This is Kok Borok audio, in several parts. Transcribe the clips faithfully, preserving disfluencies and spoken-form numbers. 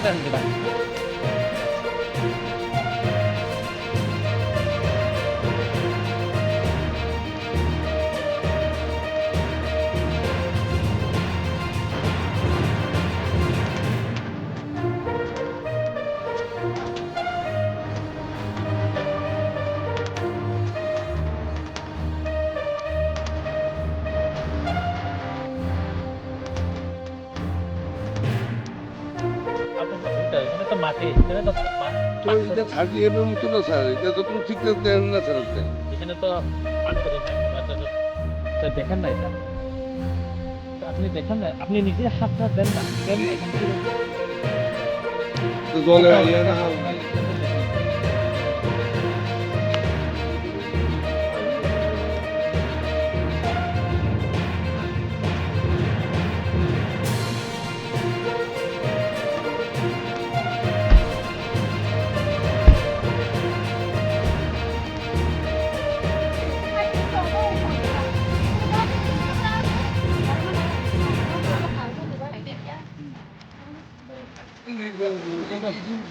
আপনার তো ভুলটা, এখানে তো মাটি, এখানে তো মা-, তো এটা থার্টি এমএম তো না স্যার, এটা তো কোনো ঠিক রাখতে না স্যার আপনি। এখানে তো আন্তরিক, আচ্ছা, আচ্ছা। স্যার, দেখেন না এটা। তো আপনি দেখেন না, আপনি নিজে হাতটা দেন না, দেন না, এখান থেকে। তো জলে আইয়া না।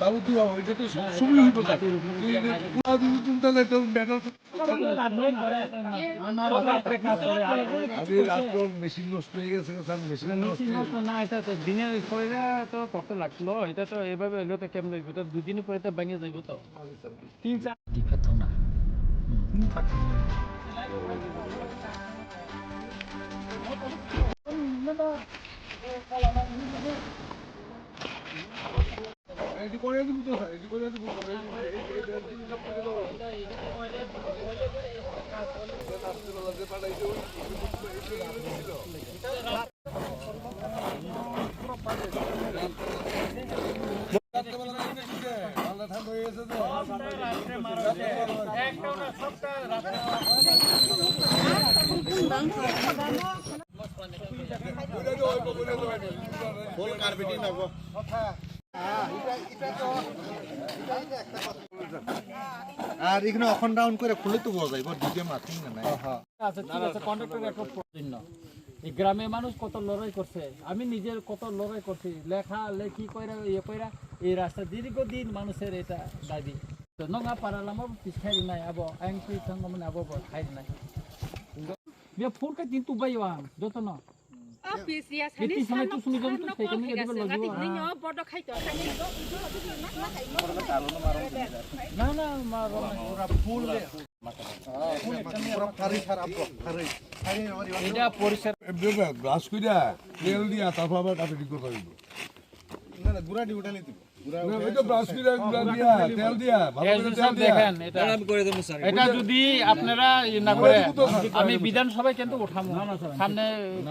বাবু, তুই বাবা, এটা তো সবসময় হইতো থাকে। তুই এটা পুরা দুই তিন তলা একটা ব্যাটার। আরে, আপনার মেশিন নষ্ট হয়ে গেছে, স্যার, মেশিন নষ্ট হয়ে গেছে। না, এটা তো দিনের পয়লা তো কত লাগলো, এটা তো এভাবে হইলে তো কেমন হইব? এটা দুদিন পরে তো ভেঙে যাইব তো। তিন চার দিকে তো না। হুম। Full carpeting লাগবো। আর এখানে অখন ডাউন করে খুলে তো বোঝা যাইব, ডিজে মাতিং না নাই। আচ্ছা, ঠিক আছে, কন্ট্রাক্টর একটা প্রয়োজন। এই গ্রামে মানুষ কত লড়াই করছে, আমি নিজের কত লড়াই করছি, লেখা লেখি কইরা, ইয়ে কইরা, এই রাস্তা দীর্ঘদিন মানুষের এটা দাবি। তো নঙ্গা পারা লামা পিছাই নাই, আবো আইন কি সঙ্গ মানে আবো খাই নাই। Bia phone khe tin tubai wa, joto no. Office ya, sani sani sani no khai gasa, ngati nini o bodo khai to, sani no. Na, na, ma, ma, pura full de. Pura phari sar apro, phari. Phari no, no. Ida porisar. Brush koi da, tel dia, tarpor abar kate dik kore dibo. না, না, গুড়া দি উঠালে দিব। গুড়া না, উঠে ওই তো brush করে, গুড়া দিয়া, তেল দিয়া, ভালো করে এসডি তেল সাহেব দিয়া। দেখেন, এটা, আমি করে দেবো, স্যার। এটা যদি আপনারা ইয়ে না করে, আমি বিধানসভায় কিন্তু উঠাবো। না, না, স্যার। সামনে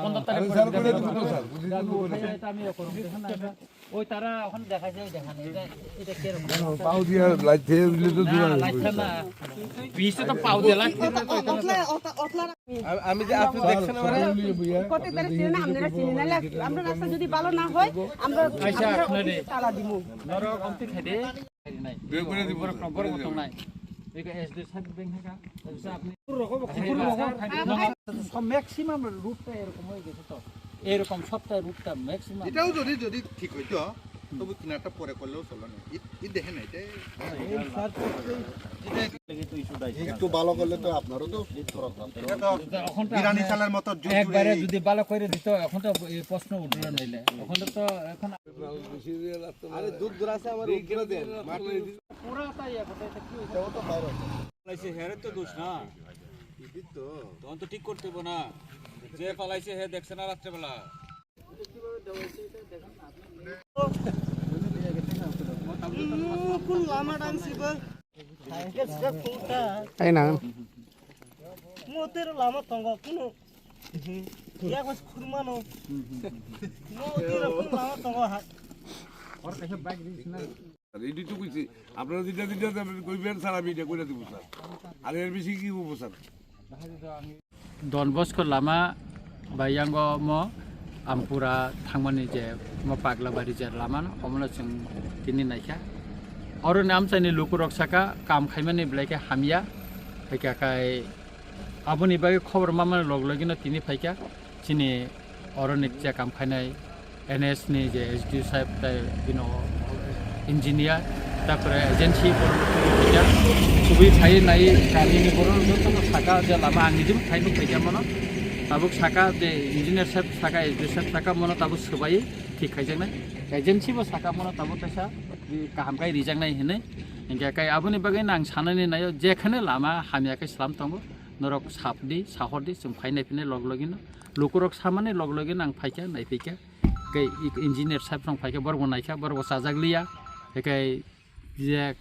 পনেরো তারিখ আরে, করে স্যার, করে বিধানসভা। দেবো তো, স্যার। বুঝলি তো, করে দেবো। এটা আমি ইয়ে করবো। দেখেন না, এটা, ওই তারা এখন দেখা যায়, দেখেন, এটা, এটা কিরকম? না, পাও দিয়া লাইট থেকে উঠলে তো না, দূর হয়ে লাইট যাবে, না। স্যার। বিশে তো পাও দিয়া লাইট থেকে তো এখানে তো আ-, আমি যে আপনি দেখছেন আমারে? কত তারিখ ছিলেন? আপনারা চিনি না, আমরা রাস্তা যদি ভালো না হয়, আমরা, আচ্ছা, আমরা আপনারে তালা দিব। নরক অন্তে খেদে। বেগুনে দিব, বড়, বড় বেগুনে মতন দিব। নাই। এই এসডি সাহেব ব্যাংক থাকা, অবশ্য আপনি সব ম্যাক্সিমাম রুটটা এরকম হয়ে গেছে তো। এরকম সপ্তাহে রুটটা ম্যাক্সিমাম। এটাও যদি, যদি ঠিক হইতো, তবু কিনারটা পরে করলেও চলে না। ই, ই দেখেন না, এটা একটু ভালো করলে তো আপনারও তো খরচ হবে। এটা তো এখন তো বিরানি আপনার চালের মতো জুত একবারে জুত। যদি ভালো করে দিত, এখন তো এই প্রশ্ন উঠলো নাইলে। এখন তো, তো এখন আরে দুধ দূর আছে, আমার উত্তরে দেন। মাটি পুরা তাই এখন, এটা কি হয়েছে? ও তো বাইরে আছে। ফালাইছে, হেরে তো দোষ না। ইদিত তো। তখন তো ঠিক করতে হবে না। যে ফালাইছে, হে দেখছে না রাত্রেবেলা। কোন লামা ডাংসি বা? এই না। মতের লামা তঙ্গ কোনো। ইয়া কস খুরমানো। মতের কোন লামা তঙ্গ হা। Ready to কইছি, আপনারা যেটা যেটা কইবেন স্যার, আমি এটা করে দিব স্যার। আর এর বেশি কি হবো sir? Don Bosco lama bai yango mo Ampura thangmani je mo Paglabari je lama no, omono chwng tini naikha. Oroni amchaini lukurok saka kam khaimani belai khe hamya, haikha khai aboni bagwi khobor mamani log logino tini phaikha. Chini oroni je kam khainai N S ni je S D O saheb tai bino engineer, tarpore agency borok rok tubui khaijak, tubui khai nai kamini borok rok joto no saka je lama ang nijebo khai nuk khaijak mano. Tabuk saka je engineer saheb saka, S D O saheb saka mano tabuk swbai thik khaijaknai. Agency bo saka mano tabuk kaisa kaham khai rijaknai hinwi. Hinkhe kai aboni bagwi no ang sanani naio, jekhane lama hamya khe slam tongo, norok sapdi, sahordi, chwng phai naiphinai log logino. Lukurok samani log logino ang phaikha, naiphikha. Kei engineer saheb rok phaikha, borok bo naikha, borok bo chajak liya. Kei je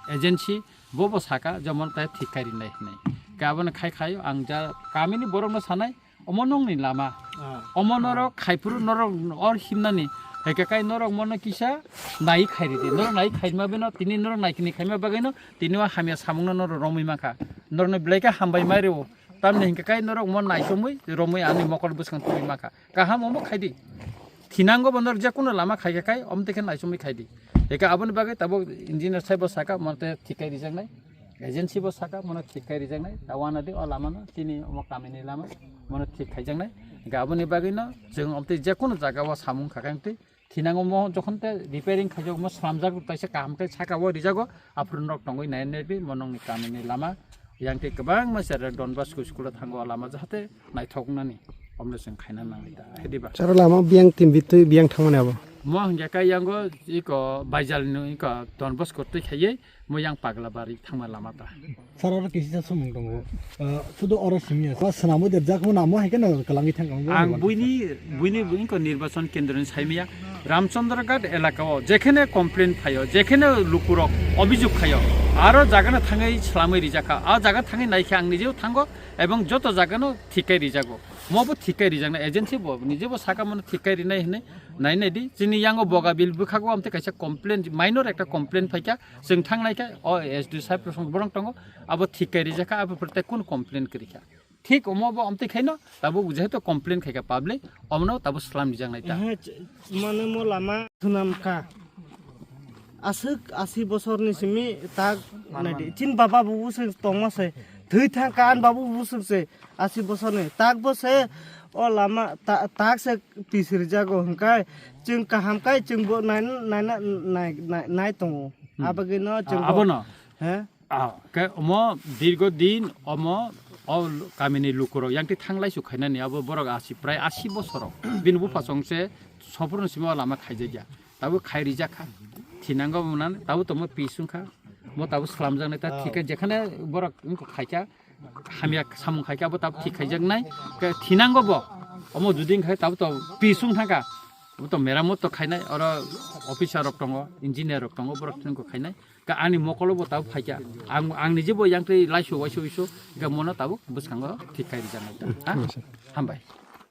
agency bo bo saka, jemon tai thik khai rinai hinwi. Kei abono khai khaio, ang ja kamini borokno sanai, omo nokni lama. Ah. Omo norok khaiphuru norok or himnani. Heke kai norok mono kisa nai khairidi. Norok nai khaima bino, tini norok nai kini khaima bagwino, tini o hamya samungno norok romwi mankha. Norokno belai khe hambai mai rwo. Tamni hinkhe kai norok mo naichomwi, romwi ani mokol bwskang tubui mankha. Kaham omo khaidi. Thinango bo norok jekunu lama khaikha kai, omo tei khe naichomwi khaidi. Heke aboni bagwi tabuk engineer sahebo saka, mono tei thik khai rijaknai. Agency bo saka, mono thik khai rijaknai. Ta wanadi o lamano, chini omo kamini lama, mono thik khaijaknai. Heke aboni bagwino chwng omo tei jekunu jagao samung kha khe tei thinango mo jokhon tei repairing khaijak mo slamjak taisa kaham khe saka o rijago. Aphuru nok tongwi nai nai bi mo nokni kamini lama yang tei kwbangma sera Don Bosco school o thango o lama jahate naithok nani omle chwng khaina nang da hediba. Charo lama biyang tim bitwi biyang thangmani abo. Mo hingya kai yango iko baijal no iko Don Bosco twi khaiye mo yang pagla bari thangma lama ta. Sir, oro kisi sa sumung tongo. Ah, sudu oro simi ya. Sir, swnamwi derjak mo namo hai khe no kwlangwi thang ang. Ang buini, buini, buini ko nirbachon kendro ni saimiya Ramchandra Ghat elaka o jekhene complain phaio, jekhene lukurok obijog khaio, aro jaga no thangwi slamwi rijak kha. A jaga thangwi naikhe ang nijeo thango ebong joto jaga no thik khai rijago. Mo bo thik khai rijaknai agency bo nijebo saka mano thik khai rinai hinwi nai nai di. Chini yango Bogabil bwkhago amte kaisa complain, minor ekta complain phaikha. Chwng thang nai khe o S D O saheb rok borok tongo, abo thik khe rijak kha, abo pore tei kunu complain kwrwi kha. Thik omo bo amtwi khaino tabuk jehetu complain khai kha public, omono tabuk slam rijak nai ta. Ehe, ch-, mane mo lama sunam kha. Aswk asi bosor ni simi tak nai di. Chin baba bubu se tongma se. Thwi thang kan babu bubu se asi bosor ni. Tak bo se o lama ta-, tak se pisir jago hwnkhe chwng kaham kai chwng bo nai, nai, nai, nai, nai tongo. Hmm. Abagwi no chwng Ah, bo abono? He? Ah, ke omo dirgo din omo o kamini lukurok yang ti thanglai su khainani abo borok asi prai asi bosoro. Bini bupha song se sophurno simi o lama khaijakya. Tabuk khai rijak kha. Thinango munan tabuk tomo pisung kha. Mo tabuk slamjak nai ta thik khe jekhane borok wngkha khaikha. Hamya samung khaikhe abo tabuk thik khaijaknai. Khe thinango bo. Omo judi wngkha tabuk to pisung thangkha. Abo to meramot to khainai, oro officer rok tongo, engineer rok tongo, borok thwngkha khainai. Khe ani mokolo bo tabuk phaikha. Ang, ang nije bo yang tei laisu waisu waisu, khe mono tabuk bwskango thik khai rijaknai ta. Ha? Hambai.